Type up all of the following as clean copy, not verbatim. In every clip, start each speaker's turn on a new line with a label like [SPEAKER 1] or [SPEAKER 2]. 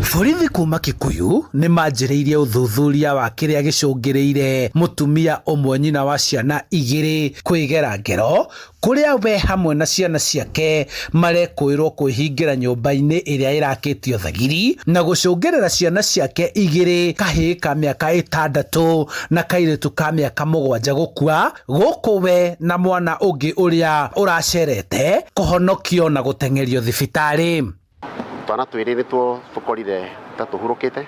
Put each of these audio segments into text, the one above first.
[SPEAKER 1] Borithi kuma Kikuyu nĩ manjĩrĩirie ũthuthuria wa kĩrĩa gĩcũngĩrĩire mũtumia ũmwe nyina wa ciana igĩrĩ kwĩgera ngero kũrĩa we hamwe na ciana ciake marekũĩrwo kwĩhingĩra nyũmba-inĩ ĩrĩa ĩrakĩtio thagiri na gũcũngĩrĩra ciana ciake igĩrĩ kahĩĩ ka mĩaka ĩtandatũ na kairĩtu ka mĩaka mũgwanja gũkua gũkũ we na mwana ũngĩ ũrĩa ũracerete kũhonokio na gũteng'erio thibitarĩ.
[SPEAKER 2] Twana twĩrĩ nĩtuo tũkorire ta tũhurũkĩte,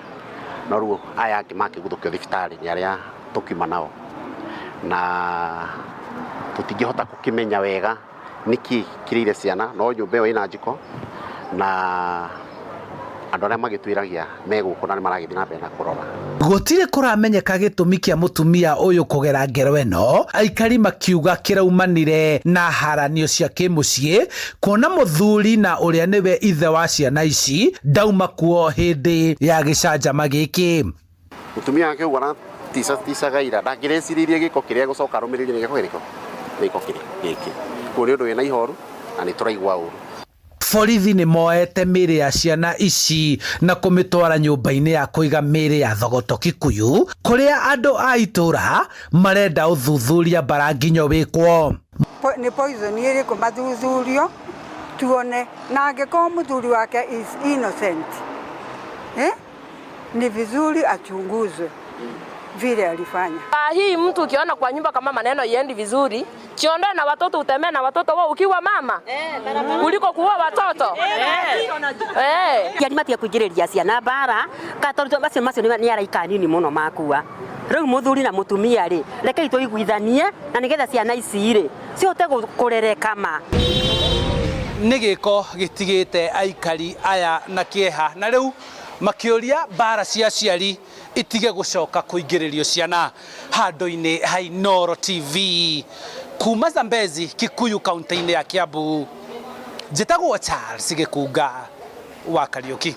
[SPEAKER 2] no rĩu aya angĩ makĩguthũkio thibitarĩ nĩ arĩa tũkiuma nao, na tũtingĩhota gũkĩmenya wega nĩkĩ kĩrĩire ciana, no nyũmba ĩyo ĩna njiko na andũ arĩa magĩtuĩragia me gũkũ na nĩ maragĩthiĩ na mbere na kũrora.
[SPEAKER 1] Gũtirĩ kũramenyeka gĩtũmi kĩa mũtumia ũyũ kũgera ngero ĩno, aikari makiuga kĩraumanire na haranio cia kĩmũciĩ kuona mũthuri na ũrĩa nĩwe ithe wa ciana ici ndauma kuo hĩndĩ ya gĩcanjama gĩkĩ.
[SPEAKER 2] Mũtumia wake ũguo araticaticaga ira ndangĩrecirĩirie gĩko kĩrĩa gũcoka arũmĩrĩrie nĩ gĩko kĩrĩkũ? Nĩ gĩko gĩkĩ. Koguo nĩ ũndũ wĩna ihoru na nĩ tũraigua ũru.
[SPEAKER 1] Borithi nĩ moete mĩĩrĩ ya ciana ici na kũmĩtwara nyũmba-inĩ ya kũiga mĩĩrĩ ya Thogoto Kikuyu kũrĩa andũ a itũra marenda ũthuthuria mbaranginyo wĩkwo.
[SPEAKER 3] Nĩ poison ĩrĩkũ mathuthurio tuone, na angĩkorwo mũthuri wake is innocent, eh? Ni vizuri achunguzwe vile alifanya.
[SPEAKER 4] Hii mtu ukiona kwa nyumba kama maneno iendi vizuri, chiondoe na watoto, utemee na watoto wao ukiwa mama kuliko kuua watoto.
[SPEAKER 5] Aciari matige kũingĩrĩria ciana mbara ka tondũ macio macio nĩ araika anini mũno makua. Rĩu mũthuri na mũtumia rĩ, rekei tũiguithanie na nĩgetha ciana ici rĩ cihote kũrereka ma.
[SPEAKER 1] Nĩ gĩko gĩtigĩte aikari aya na kĩeha na rĩu makĩũria mbara cia aciari itige gũcoka kũingĩrĩrio ciana handũ-inĩ ha Inooro TV kuma Zambezi Kikuyu kaunti-inĩ ya Kiambu. Njĩtagwo Charles Gĩkunga wa Kariũki.